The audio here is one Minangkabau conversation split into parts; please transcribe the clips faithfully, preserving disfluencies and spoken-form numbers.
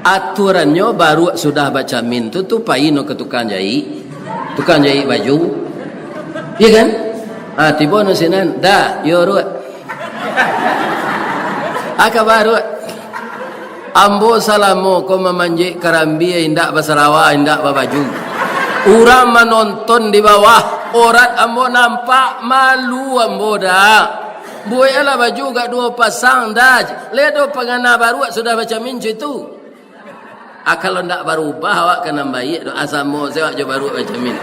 Atuarannyo, baruak sudah bacamin tu, tu pai no ka tukang jaik, tukang jaik baju, iyo kan? Ha, tibo no sinan, "Da, iyo ruak." "Aka baruak." "Ambo salamo ko mamanjek karambia, indak basarawa, indak babaju. Urang manonton di bawah, orat ambo nampak, malu ambo, Da. Bueklah baju agak duo pasang, Da. Lai ado pangana baruak sudah bacamin cam itu." Ah, kalau ndak barubah, awak ka nan baiak tu. Ah, samo se awak jo baruak bacamin.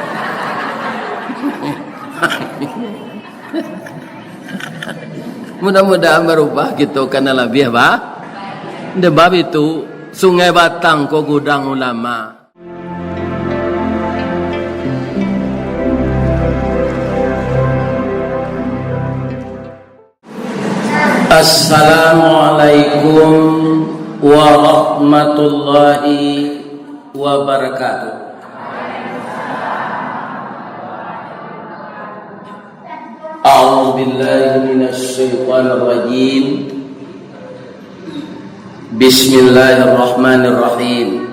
Mudah-mudahan barubah, kito ka nan labiah ba-, dek bab itu, Sungai Batang ko gudang ulama. Assalamualaikum warahmatullahi wabarakatuh. A'udzu billahi minasy syaithanir rajim. Bismillahirrahmanirrahim.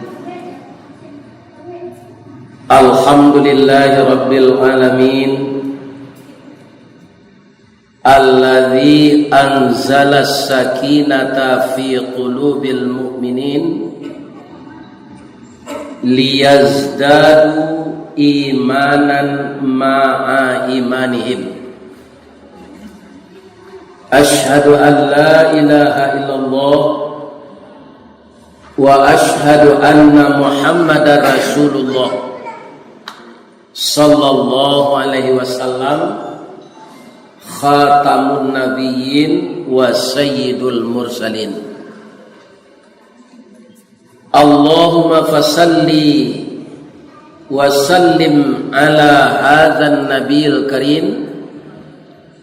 Alhamdulillahi rabbil alamin. Alladzi anzalas sakinata fi qulubil mu'minin liyazdadu imanan ma'a imanihim. Asyhadu an la ilaha illallah wa asyhadu anna Muhammadar Rasulullah. Sallallahu alaihi wasallam, khatamun nabiyyin wa sayyidul mursalin. Allahumma fasalli wa sallim ala hadzan nabiyil karim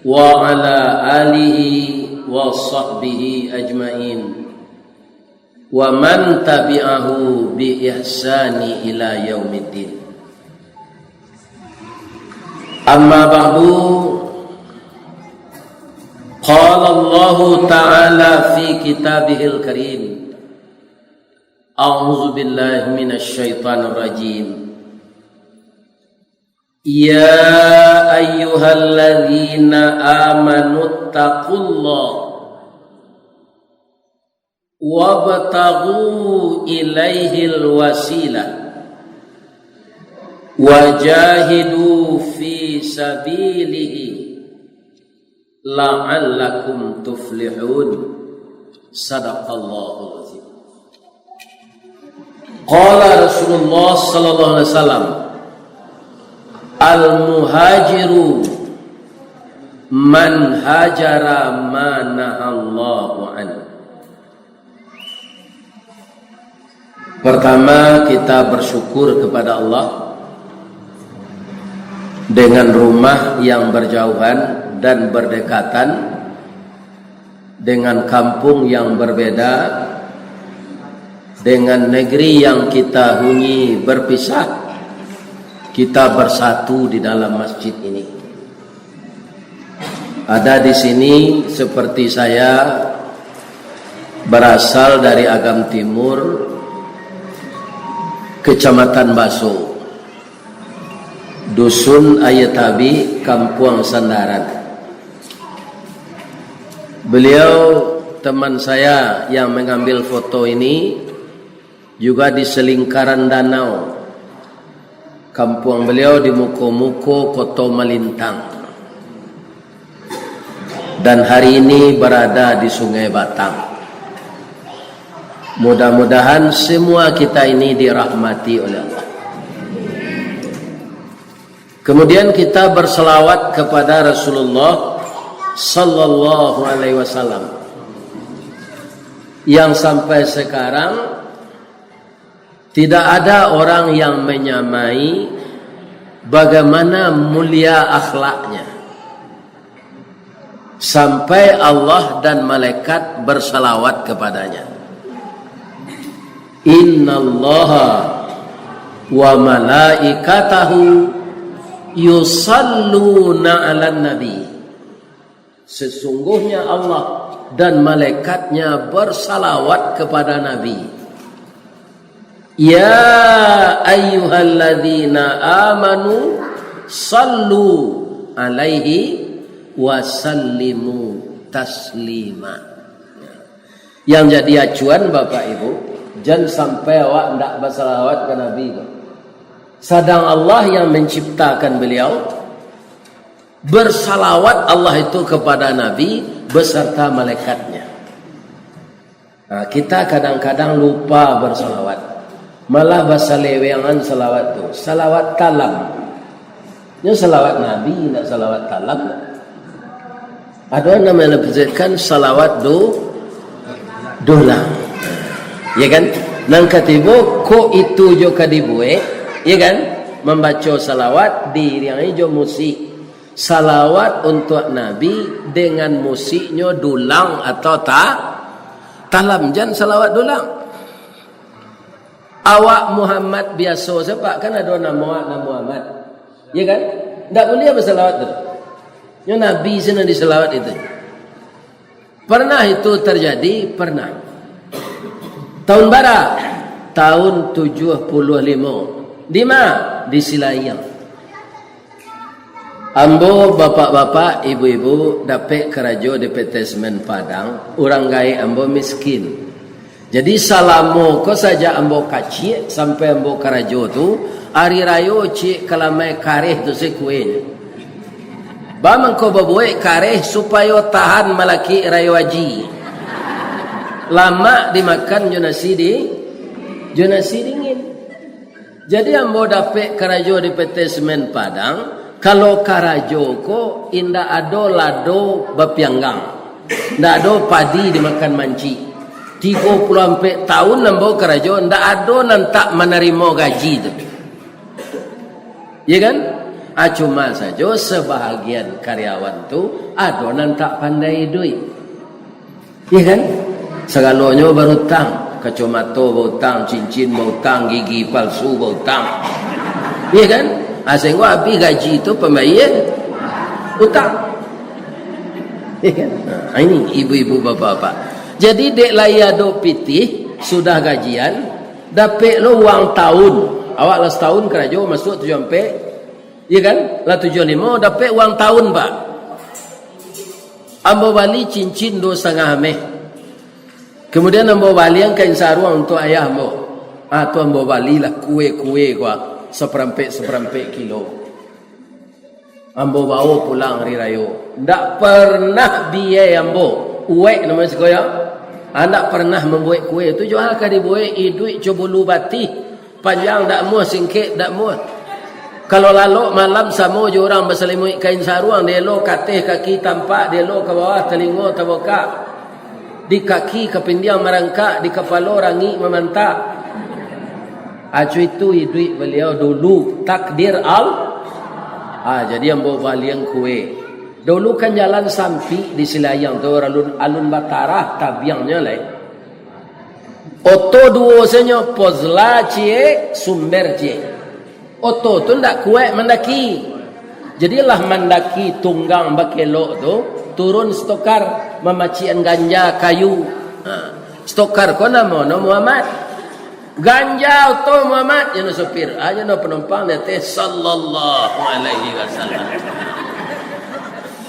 wa ala alihi wa sahbihi ajmain. Wa man tabi'ahu bi ihsani ila yaumiddin. Amma ba'du, qala Allahu ta'ala fi kitabihil karim, a'udzu billahi minasy syaithanir rajim. Ya ayyuhalladzina amanu taqullaha wabtaghu ilaihil wasilah, wajahidu fi sabilihi la'allakum tuflihun. Sadaqallahul azim. Qala Rasulullah sallallahu alaihi wasallam, "Al-muhajiru man hajara ma nahallahu anhu." Pertama, kita bersyukur kepada Allah dengan rumah yang berjauhan dan berdekatan, dengan kampung yang berbeda, dengan negeri yang kita huni berpisah, kita bersatu di dalam masjid ini. Ada di sini seperti saya, berasal dari Agam Timur, Kecamatan Baso, Dusun Aia Tabi, Kampuang Sandaran. Beliau, teman saya yang mengambil foto ini, juga di selingkaran danau. Kampuang beliau di muko-muko Koto Malintang. Dan hari ini berada di Sungai Batang. Mudah-mudahan semua kita ini dirahmati oleh Allah. Kemudian kita berselawat kepada Rasulullah sallallahu alaihi wasallam, yang sampai sekarang tidak ada orang yang menyamai bagaimana mulia akhlaknya, sampai Allah dan malaikat bersalawat kepadanya. Innallaha wa malaikatahu yusalluna 'alan nabi. Sesungguhnya Allah dan malaikatnya bersalawat kepada Nabi. Ya ayyuhalladzina amanu sallu alaihi wa sallimu taslima. Yang jadi acuan, Bapak Ibu, jan sampai awak ndak basalawat ka Nabi ko. Sadang Allah yang menciptakan beliau, bersalawat Allah itu kepada Nabi beserta malaikatnya. Nah, kita kadang-kadang lupa bersalawat. Malah basalewengan salawat tu. Salawat talam. Nyo salawat Nabi, indak salawat talam. Ado nan malafazkan salawat du-, dulang. Ya kan? Nan katibo, kok itu jo ka dibuek, ya kan? Mambaco salawat diiringi jo musik. Salawat untuak Nabi dengan musiknyo dulang atau ta-, talam. Jan salawat dulang. Awak Muhammad biaso sajo, Pak, kan ado namo awak nan Muhammad. Ya kan? Ndak buliah basalawat tu. Nyo Nabi se nan disalawat itu. Pernah itu terjadi? Pernah. Tahun bara? Tahun tujuah puluah limo. Di ma? Di Silayang. Ambo, bapak-bapak, ibu-ibu, dapek karajo di P T Semen Padang, urang gaek ambo miskin. Jadi, salamo ko sajak ambo kaciak sampai ambo karajo tu, ari rayo ciek ka lamai kareh tu se kuenyo. Ba mangko babuek kareh supayo tahan malakik rayo aji. Lamak dimakan jo nasi di-, jo nasi dingin. Jadi, ambo dapek karajo di P T Semen Padang, kalau karajo ko indak ado lado bapianggang, indak ado padi dimakan mancik. Tigo puluah ampek tahun ambo karajo, indak ado nan tak manarimo gaji tu. Ya kan? Ah, cuma sajo sabahagian karyawan tu ado nan tak pandai iduik. Iya kan? Sagalonyo barutang, kacomato bautang, cincin bautang, gigi palsu bautang. Iya kan? Ah, sahinggo abih gaji tu pambayia utang. Iya kan? Nah, ini ibu-ibu, bapak-bapak. Jadi, dek lai ado pitih, sudah gajian, dapek lo uang taun. Awak lah satahun karajo, masuak tujuah ampek. Iya kan? Lah tujuah limo, dapek uang taun, Pak. Ambo bali cincin duo satangah ameh. Kemudian ambo balian kain saruang untuak ayah ambo. Ah, tu ambo balilah kue-kue ko, saparampek-saparampek kilo. Ambo bawo pulang ari rayo. Ndak pernah biai ambo, uwek namo siko yo. Ah, ndak pernah mambuek kue tu, jo a ka dibuek, iduik co bulu batih. Panjang dak muah, singkek dak muah. Kalau lalok malam samo jo urang basalimuik kain saruang, dielo ka ateh kaki tampak, dielo ka bawah talingo tabukak, di kaki kapindiang marangkak, di kapalo rangik mamantak. Acu itu iduik baliau dulu, takdir Al-, ah, jadi ambo balian kue. Dulu kan jalan sampik di Silayang tu, alun, alun batarah tabiangnyo lai. Oto duo sajo, Pozla ciek, Sumber ciek. Oto tu ndak kuaik mandaki. Jadilah mandaki tunggang bakelok tu, turun stokar mamacikan ganja kayu. Ha. Stokar ko namo no Muhammad. Ganja oto Muhammad, jan no sopir. Jan no panumpang di ateh, sallallahu alaihi wasallam.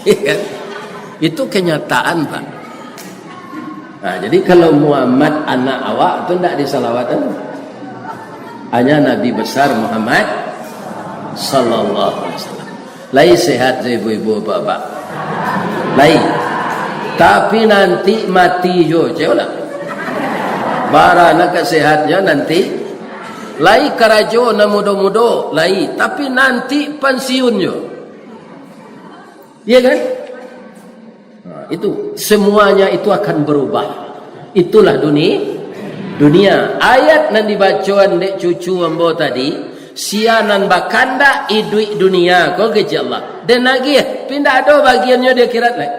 Iya kan? Itu kenyataan, Pak. Nah, jadi kalau Muhammad anak awak tu ndak disalawatkan. Hanya Nabi besar Muhammad sallallahu alaihi wasallam. Lai sehat tu ibu-ibu, bapak-bapak? Lai. Tapi nanti mati jo, cek lah. Bara nak sehatnya nanti. Lai karajo nan mudo-mudo, lai. Tapi nanti pensiun jo. Iya kan? Nah, itu semuanya itu akan berubah. Itulah duni-, dunia. Ayat nan dibacoan dek cucu ambo tadi, sia nan bakandak iduik dunia, ko kecek Allah. Den agiah, pindah ado bagiannyo di akhirat lai.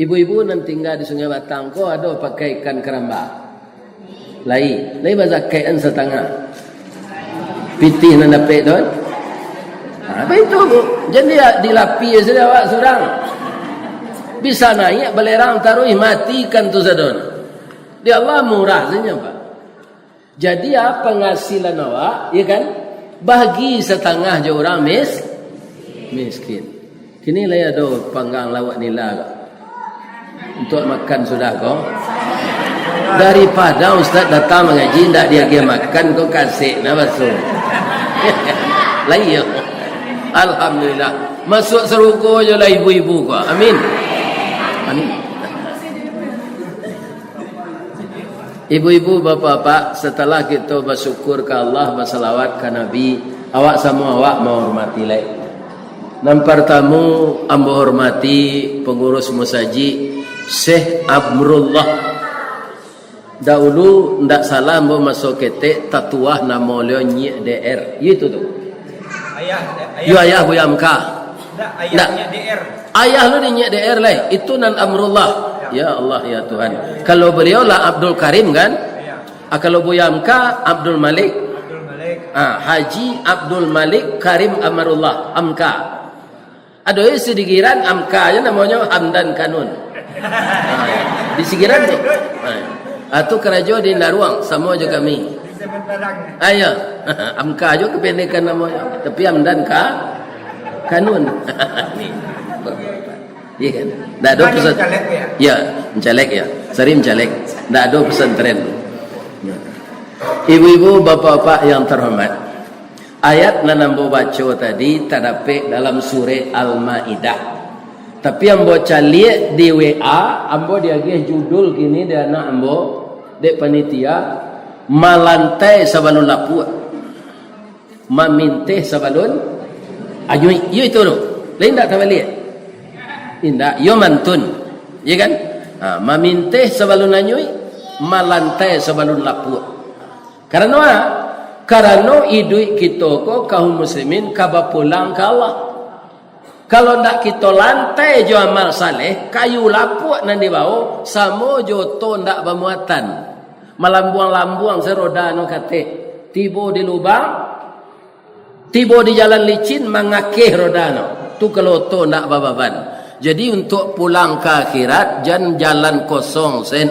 Ibu-ibu nan tingga di Sungai Batang ko ado pakai ikan karamba? Lai, lai bazakaikan satangah. Pitih nan dapek tu kan? Ha, apa itu, Bu? Jadi, ya, dilapi saja awak surang. Bisa naik balerang taruih, matikan tu sadon. Di Allah murah saja, Pak. Jadi, ah, pangasilan awak, ya kan? Bagi satangah jo urang mis-, miskin. Kini lai ado panggang lauak nila ko. Untuak makan sudah ko. Daripado ustaz datang mangaji, ndak diagiah makan ko, kasek nah baso. Lai yo. Alhamdulillah. Masuak sarugo jo lah ibu-ibu ko. Amin. Amin. Ibu-ibu, bapak-bapak, satalah kito basyukur ka Allah, basalawat ka Nabi, awak samo awak mahormati lai. Nan partamo, ambo hormati pangurus musajik, Syekh Amrullah. Daulu, ndak salah ambo maso ketek, tatuah namo baliau Nyiak D R. Yo itu tu. Ayah, ayah. Yo ayah Buya Amka. Ndak, ayah Nyiak D R. Ayah lu di Nyiak D R lai. Itu nan Amrullah. Ya. Ya Allah, ya Tuhan. Kalau beliau lah Abdul Karim kan? Ya. Ah, kalau Buya Amka, Abdul Malik. Abdul Malik. Ah, Haji Abdul Malik Karim Amrullah, Amka. Ado isi digiran Amka aja namonyo Hamdan Kanun. Ah, di Sigiran tu. Ah, tu karajo di Naruang, samo jo kami. Ayo, Amka jo kependekan namonyo. Tapi Hamdan Ka-, Kanun. Ni. Iya kan? Ndak ado pesan. Mencalek ya? Ya, mencalek ya. Sari mencalek. Ndak ado pesantren. Ibu-ibu, bapak-bapak yang terhormat, ayat nan ambo baco tadi tadapek dalam surek Al-Maidah. Tapi ambo caliak di W A, ambo diagiah judul kini dek anak ambo, dek panitia, malantai sabalun lapuak. Maminteh sabalun anyuik. Iyo itu tu. Lain ndak tabaliak? Indak. Iyo mantun. Iya kan? Ha, maminteh sabalun anyuik, malantai sabalun lapuak. Karano a? Karano iduik kito ko, kaum muslimin, ka bapulang ka Allah. Kalau ndak kito lantai jo amal saleh, kayu lapuak nan dibao, samo jo oto ndak bamuatan. Malambuang-lambuang se roda no katek. Tibo di lubang, tibo di jalan licin, mangakeh roda no. Tu kalau oto ndak bababan. Jadi, untuak pulang ka akhirat, jan jalan kosong sen.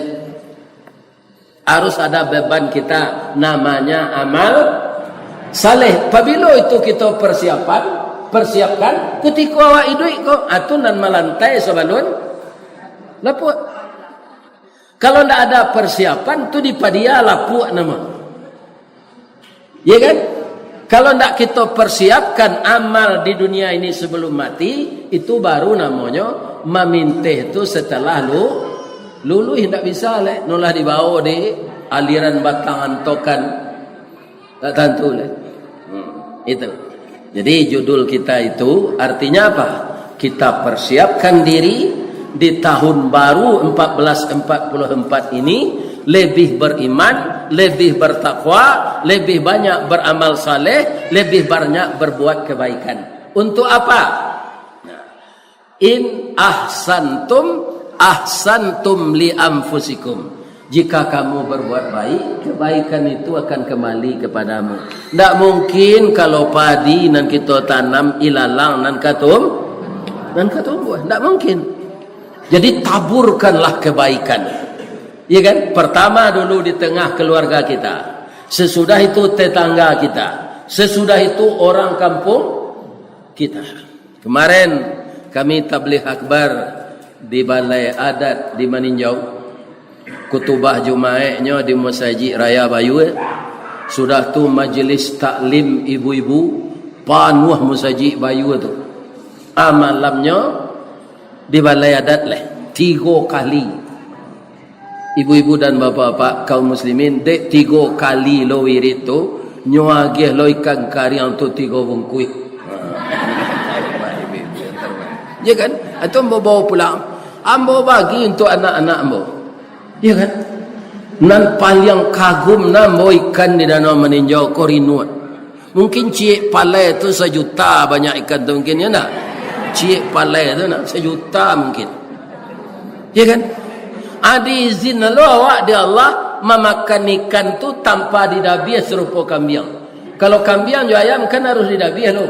Harus ada beban kita, namanya amal saleh. Pabilo itu kito persiapan, persiapkan, kutiko awak iduik ko, ah, tu nan malantai sabalun lapuak. Kalau ndak ada persiapan, tu dipadia lapuak namo. Ya kan? Kalau ndak kito persiapkan amal di dunia ini sebelum mati, itu baru namonyo maminteh tu setelah lu-, luluih, ndak bisa leh. Nulah dibao di aliran Batang Antokan, tak tantu leh. Hmm, itu. Jadi judul kita itu artinya apa? Kita persiapkan diri di tahun baru empat belas empat puluh empat ini, lebih beriman, lebih bertakwa, lebih banyak beramal saleh, lebih banyak berbuat kebaikan. Untuk apa? In ahsantum, ahsantum li anfusikum. Jika kamu berbuat baik, kebaikan itu akan kembali kepadamu. Ndak mungkin kalau padi nan kito tanam, ilalang nan katum-, nan katumbuah. Ndak mungkin. Jadi, taburkanlah kebaikan. Ya kan? Pertama dulu di tengah keluarga kita. Sesudah itu tetangga kita. Sesudah itu orang kampung kita. Kemarin kami tabligh akbar di Balai Adat di Maninjau. Kutubah Jumaiknyo di Masajik Raya Bayua. Sudah tu majlis taklim ibu-ibu, panuah masajik Bayua tu. Ah, malamnyo di Balai Adat leh, tigo kali. Ibu-ibu dan bapak-bapak, kaum muslimin, dek tigo kali lo wirid tu, nyo agiah lo ikan kariang tu tigo bungkuih. Ya kan? Itu ambo bawa pulang. Ambo bagi untuk anak-anak ambo. Ya kan? Nan paliang kagum nan ambo ikan di Danau Maninjau ko rinuak. Mungkin ciek palai tu sajuta banyak ikan tu mungkin, ya ndak? Ciek palai tu nak sajuta mungkin. Ya kan? Ah, diizin lo awak di Allah mamakan ikan tu tanpa didabiah sarupo kambiang. Kalau kambiang jo ayam kan harus didabiah lo.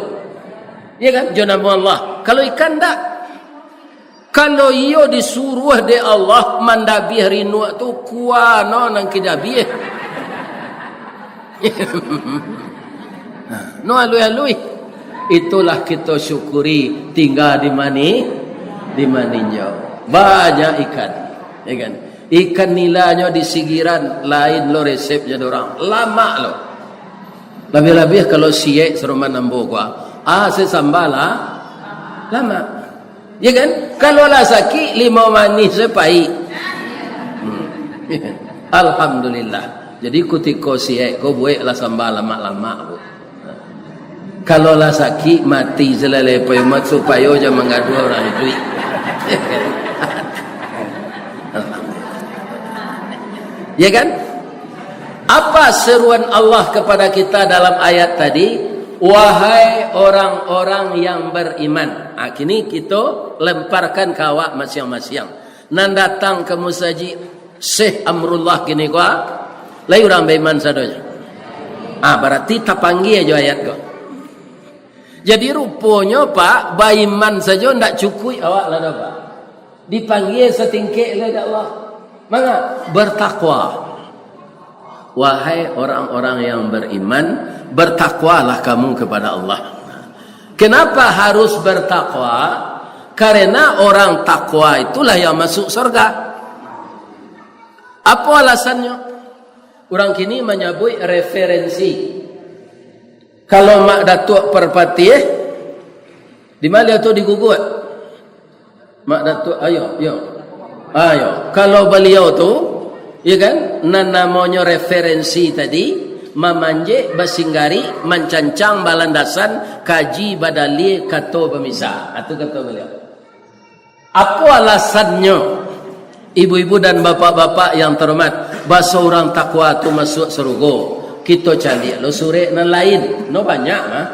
Ya kan? Jo namo Allah. Kalau ikan ndak. Kalau iyo disuruah dek Allah mandabiah rinuak tu, kuano nan kidabiah. No alui-alui. Itulah kito syukuri tingga di mani, di maninjau. Banyak ikan. Ya kan? Ikan nilanyo di sigiran lain lo resepnyo dorang. Lamak lo. Labiah-labiah kalau siek saroman ambo ko. Ah, sasamba lah. Lamak. Ya kan? Kalau lah sakik, limau manih se paik. Hmm. Alhamdulillah. Jadi kutiko siek ko buek lah samba lamak-lamak ko. Kalau lah sakik, mati se lah lai, payo mat supayo jan manggaduah urang iduik. Ya kan? Apa seruan Allah kepada kita dalam ayat tadi? "Wahai orang-orang yang beriman." Ah, kini kito lemparkan ka awak masiang-masiang. Nan datang ka musajik Syekh Amrullah kini ko, ah, lai urang baiman sadonyo. Ah, barati tapanggia jo ayat ko. Jadi ruponyo, Pak, baiman sajo ndak cukuik awak lah doh, Pak. Dipanggia satingkek lai dek Allah. Manga? Bertakwa. Wahai orang-orang yang beriman, bertakwalah kamu kepada Allah. Kenapa harus bertakwa? Karena orang takwa itulah yang masuk surga. Apa alasannyo? Urang kini manyabuik referensi. Kalau Mak Datuak Parpatiah, di ma baliau tu diguguak? Mak Datuak, ayo, yo. Ayo, kalau baliau tu, ya kan, nan namonyo referensi tadi, mamanjek, basinggari, mancancang, balandasan, kaji, badalil, kato bamisa. Ah, tu kato baliau. Apo alasannyo, ibu-ibu dan bapak-bapak yang terhormat, baso urang takwa tu masuak sarugo? Kito caliak lo surek nan lain. No banyak mah.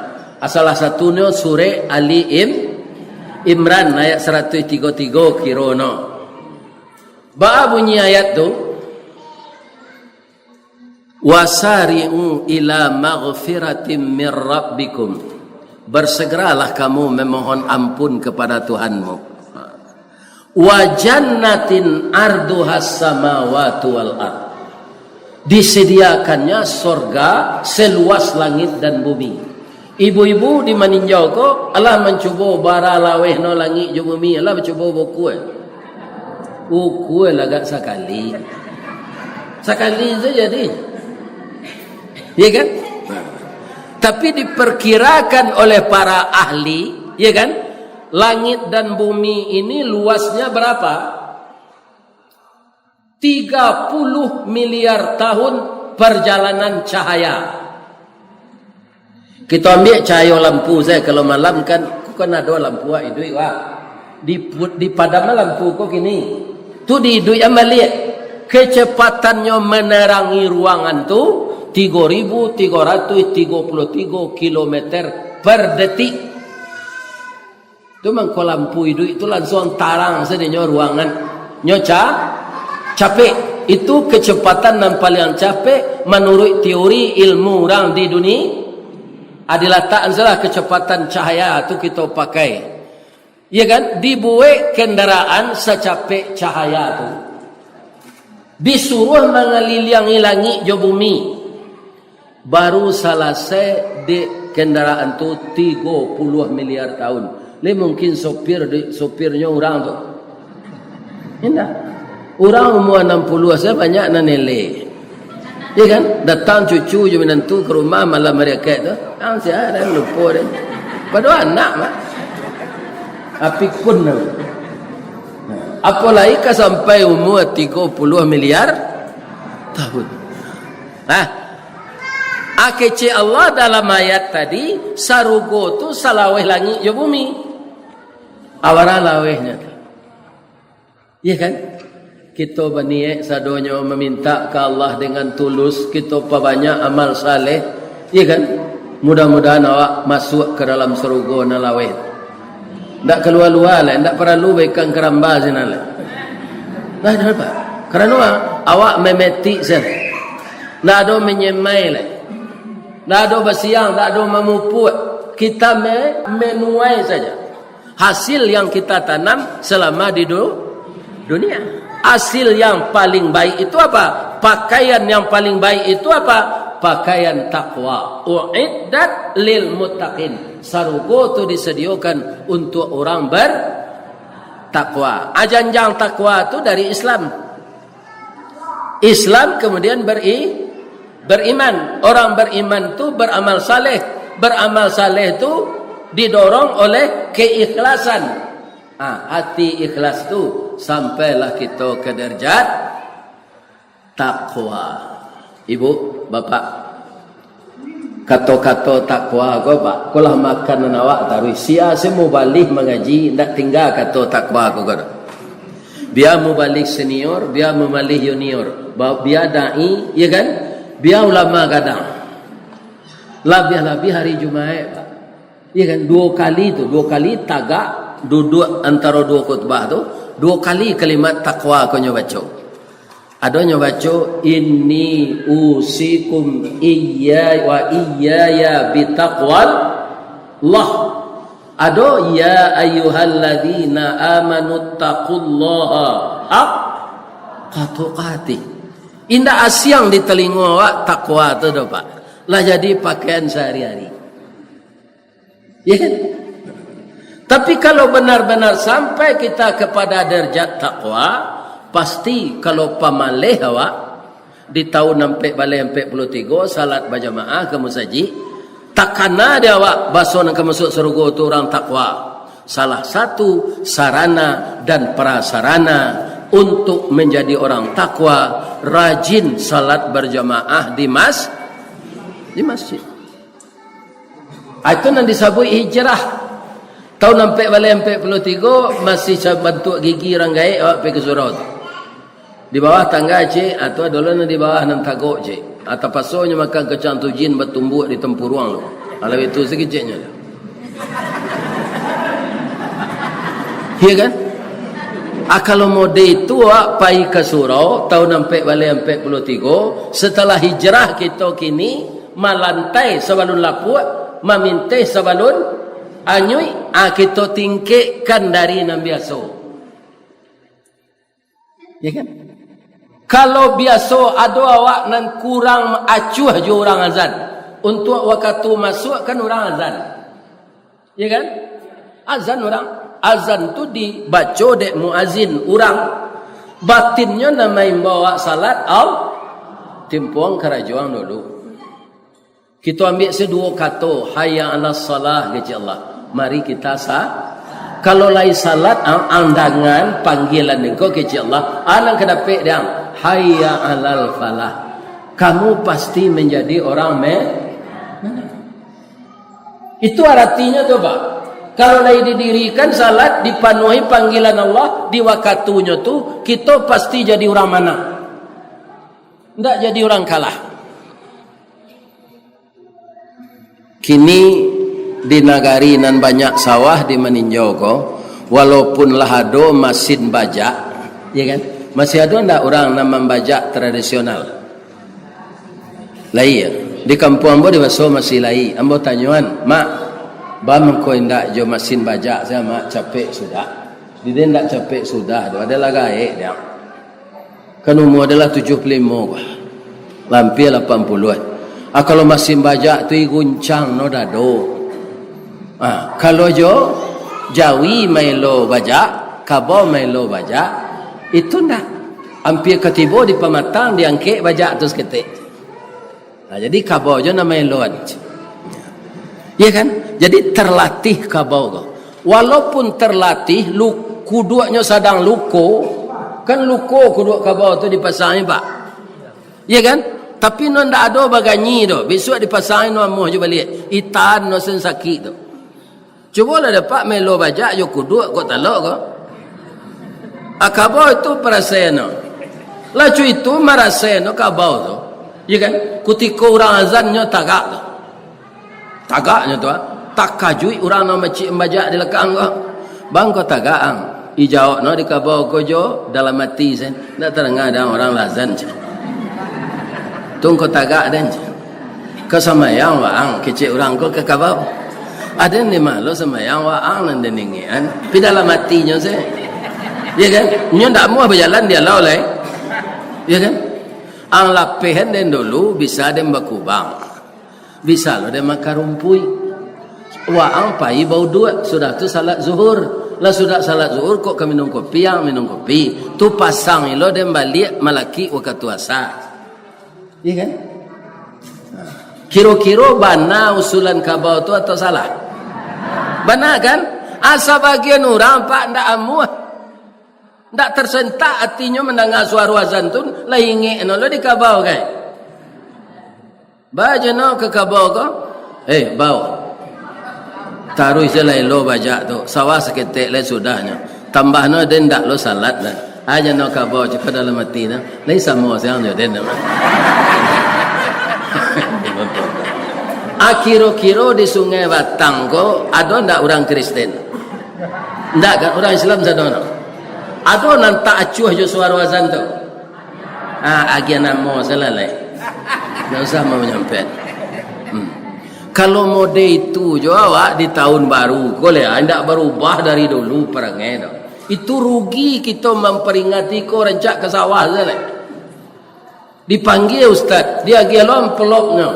Salah satunyo surek Ali Im-, Imran ayat saratuih tigo tigo kiro no. Baa bunyi ayat tu? "Wasari'u ila maghfiratim mir rabbikum." Bersegeralah kamu memohon ampun kepada Tuhanmu. "Wa jannatin arduhas samawati wal ard." Disediakannya sorga seluas langit dan bumi. Ibu-ibu di maninjau ko, alah mancubo bara laweh no langik jo bumi, alah mancubo bukua. Bukua lah agak sakali. Sakali saja deh. Ya kan? Tapi diperkirakan oleh para ahli, ya kan? Langit dan bumi ini luasnya berapa? Tiga puluh miliar tahun perjalanan cahaya. Kito ambiak cahayo lampu saja, kalau malam kan, ko kan ado lampu wak iduik wak. Di, dipadam lampu ko kini. Tu diiduikan baliak. Kecepatannyo menerangi ruangan tu tigo ribu tigo ratuih tigo puluh tigo kilometer per detik. Tu mangko lampu iduik tu lansuang tarang sadonyo ruangan. Nyo ca-, capek. Itu kecepatan nan paliang capek manuruik teori ilmu urang di dunia. Ah, dilatakan salah kecepatan cahaya tu kito pakai. Ya kan? Dibuek kendaraan sacapek cahaya tu. Disuruah mangaliliangi langik jo bumi. Baru salasai dek kendaraan tu tigo puluah miliar tahun. Lai mungkin sopir di, sopirnyo urang tu. Indak. Urang umua anam puluah saja banyak nan elek. Ya kan? Datang cucu jo minantu ka rumah malam hari Akaik tu. Ang sia dah lupo deh. Padahal anak mah. Api kun tu. Apolai ka sampai umua tigo puluah miliar tahun. Nah, ah, kecek Allah dalam ayat tadi, sarugo tu salaweh langik jo bumi. Awara lawehnyo tu. Iya kan? Kito baniaik sadonyo mamintak ka Allah dengan tulus, kito pabanyak amal saleh. Iya kan? Mudah-mudahan awak masuak ka dalam sarugo nan laweh. Ndak kalua-lua lai, ndak paralu baikan karamba sinan lai. Nah, kenapa? Karano awak mametik sajo. Ndak ado manyemai lai. Ndak ado basiang, ndak ado mamupuak. Kita me-, menuai saja. Hasil yang kita tanam selama di du-, dunia. Hasil yang paling baik itu apa? Pakaian yang paling baik itu apa? Pakaian takwa. Uiddat lil muttaqin. Sarugo tu disediakan untuk orang bertakwa. Ah, janjang takwa tu dari Islam. Islam, kemudian beri-, beriman. Orang beriman tu beramal saleh. Beramal saleh tu didorong oleh keikhlasan. Ah, hati ikhlas tu sampailah kita ke derajat takwa. Ibu, bapak, kato-kato takwa ko, Pak, ko lah makan nan awak taruih. Sia se mubalih mangaji, ndak tingga kato takwa ko, ko. Bia mubalih senior, bia mubalih junior, ba-, bia dai, ya kan? Bia ulama gadang. Labiah-labiah hari Jumaik, Pak. Ya kan? Duo kali tu, duo kali tagak, duduak antaro duo khutbah tu, duo kali kalimat takwa ko nyo baco. Ado nyo baco, "Inni usikum iyya wa iyyaya bitaqwallah." Ado, "Ya ayyuhalladzina amanu taqullaha haqqa tuqatih." Indak asiang di talingo awak takwa tu doh, Pak. Lah jadi pakaian sehari-hari. Ya kan? Tapi kalau benar-benar sampai kita kepada derajat takwa, pasti kalau pamaleh awak di tahun ampek baleh ampek puluah tigo, salat bajamaah ka musajik, takana di awak baso nan ka masuak sarugo tu urang takwa. Salah satu sarana dan prasarana untuk menjadi orang takwa, rajin salat berjamaah di mas-, di masjid. Ah, itu nan disabuik hijrah. Tahun ampek baleh ampek puluah tigo, masih sabantuak gigi urang gaek awak pai ka surau tu. Di bawah tangga, cek, atau dulu nan di bawah nan tagok, cek. Ah, tapaso nyo makan kacang tujin batumbuak di tampuruang tu. Ah, labiah tu sakeceknyo. Iya kan? Ah, kalau mode itu awak pai ka surau, tahun ampek baleh ampek puluah tigo, setelah hijrah kito kini, malantai sabalun lapuak, maminteh sabalun anyuik, ah, kito tingkekkan dari nan biaso. Ya kan? Kalau biaso ado awak nan kurang acuah jo urang azan, untuak wakatu masuak kan urang azan. Ya kan? Azan urang, azan tu dibaco dek muazin urang. Batinnyo nan maimbau awak salat, au, timpuang karajo ang dulu. Kito ambiak se duo kato, "Hayya 'alas shalah," kecek Allah. Mari kita sa-, kalau lai salat, ang, ang dangan panggilan engkau, kecek Allah, ang nan ka dapek dek ang, "Hayya 'alal falah." Kamu pasti menjadi orang me-, menang. Itu aratinyo tu, Pak. Kalau lai didirikan salat, dipanuahi panggilan Allah di wakatunyo tu, kito pasti jadi urang manang. Ndak jadi urang kalah. Kini di nagari nan banyak sawah di Maninjau ko, walaupun lah ado masin bajak, ya kan? Masih ado ndak urang nan mambajak tradisional? Lai, ya. Di kampuang ambo di Baso masih lai. Ambo tanyoan, "Mak, baa mangko indak jo masin bajak sajo, Mak, capek sudah?" Dide ndak capek sudah tu, ado lah gaek dia. Kan umua adalah tujuah puluah limo bah. Lampia lapan puluah. Ah, kalau masin bajak tu, i guncang no dado. Ah, kalau jo jawi maelo bajak, kabau maelo bajak, itu ndak. Ampia ka tibo di pamatang, diangkek bajak tu saketek. Nah, jadi kabau jo nan maeloan. Ya kan? Jadi terlatih kabau ko. Walaupun terlatih, lu-, kuduaknyo sadang luko, kan luko kuduak kabau tu dipasang, Pak. Ya kan? Tapi no ndak ado baganyi doh. Bisuak dipasang no amuah jo baliak. Itan no sen sakik tu. Cubolah dek Pak maelo bajak jo kuduak kok talok ko. Ah, kabau itu parasaian no. Lah co itu marasaian no kabau tu. Ya kan? Kutiko urang azan nyo tagak tu. Tagaknyo tu, ah. Takajuik urang nan macik bajak di lakang ko. "Bang, ko tagak ang?" Dijawab no di kabau ko jo dalam ati sen. Ndak tadanga dek ang urang lah azan, cek. "Tung ko tagak den," cek. "Ka sambayang waang?" kecek urang ko ka kabau. "Aden di ma lo sambayang waang nan den ingekan?" Pi dalam atinyo se. Ya kan? Nyo ndak amuah bajalan di alau lai. Ya kan? Ang lapehan den dulu, bisa den bakubang. Bisa lo den makan rumpuik. Waang pai bauduak, sudah tu salat zuhur. Lah sudah salat zuhur, kok ka minum kopi, ang minum kopi. Tu pasang ilo den baliak malakik wakatu asa. Iya kan? Kiro-kiro bana usulan kabau tu atau salah? Bana kan? Asa bagian urang, Pak, ndak amuah. Ndak tersentak atinyo mandanga suaro azan tu, lah ingek no lo di kabau kan? Ba jo no ka kabau ko, "Eh, bau. Taruih se lah elo bajak tu, sawah saketek lai sudahnyo. Tambah no den ndak lo salat lah." Aja no kabau cako dalam ati no, "Lai samo siang jo den." Ah, kiro-kiro di Sungai Batang ko ado ndak urang Kristen? Ndak kan, urang Islam sado no. Ado nan tak acuah jo suaro azan tu? Ah, agiah namo salah lai. Ndak usah mau manyampaian. Hmm. Kalau mode itu jo awak di tahun baru ko lai, ah, indak barubah dari dulu parangai tu. Itu rugi kito mamperingati ko rancak ka sawah salah lai. Dipanggia ustaz, diagiah lo amplopnyo.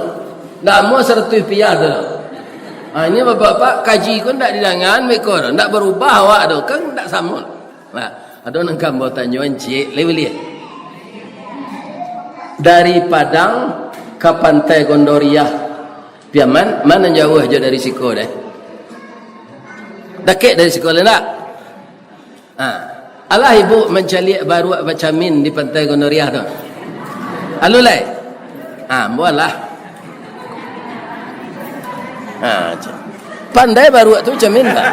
Ndak amuah saratuih rupiah tu. Ah, ini bapak-bapak kaji ko ndak didangaan beko tu, ndak barubah awak tu, kan ndak samo. Nah, ado nan ka ambo tanyoan ciek lai buliah. Dari Padang ka Pantai Gondoriah, Piaman, ma nan jauah jo dari siko deh? Dakek dari siko lai ndak? Ha. Alah ibu mancaliak baruak bacamin di Pantai Gondoriah tu? Alun lai? Ha, ambo alah. Ha, c-, pandai baruak tu camin tak?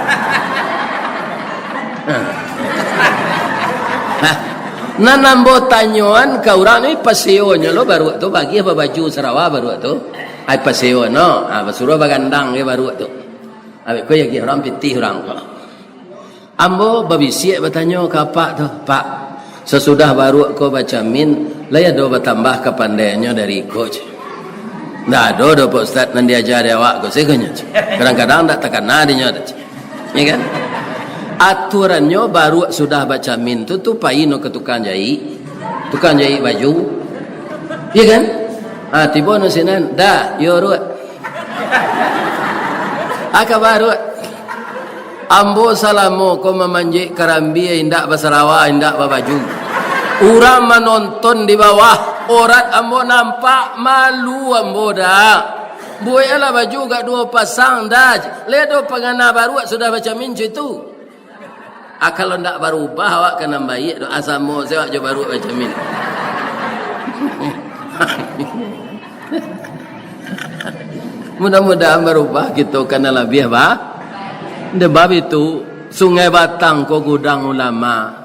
Ha. Nah, nan ambo tanyoan ka urang ni, paseonyo lo baruak tu, bagiah babaju sarawa baruak tu. Ai paseo no, ha, basuruah bagandang je baruak tu. Abih ko ya urang pitih urang ko. Ambo babisiak batanyo ka apak tu, "Pak, sasudah baruak ko bacamin, lai ado batambah kapandaiannyo dari iko?" ceh. "Ndak ado doh, Pak Ustaz, nan diaja dek awak ko," sakonyo, ceh. Kadang-kadang ndak takana dinyo tu, ceh. Ya kan? Aturannyo baruak sudah bacamin tu, tu pai no ka tukang jaik. Tukang jaik baju. Ya kan? Ah, tibo no sinan, "Dah, yo ruak." Aka baruak. "Ambo salamo ko mamanjek karambia, indak basarawa, indak babaju. Urang manonton di bawah, orat ambo nampak, malu ambo dah. Buek lah baju agak duo pasang dah. Lai ado pangana baruak sudah bacamin ceh tu." Ah, kalau ndak barubah awak ka nan baiak tu, ah, samo se awak jo baruak bacamin. Mudah-mudahan barubah kito ka nan labiah ba-, dek bab itu, Sungai Batang ko gudang ulama.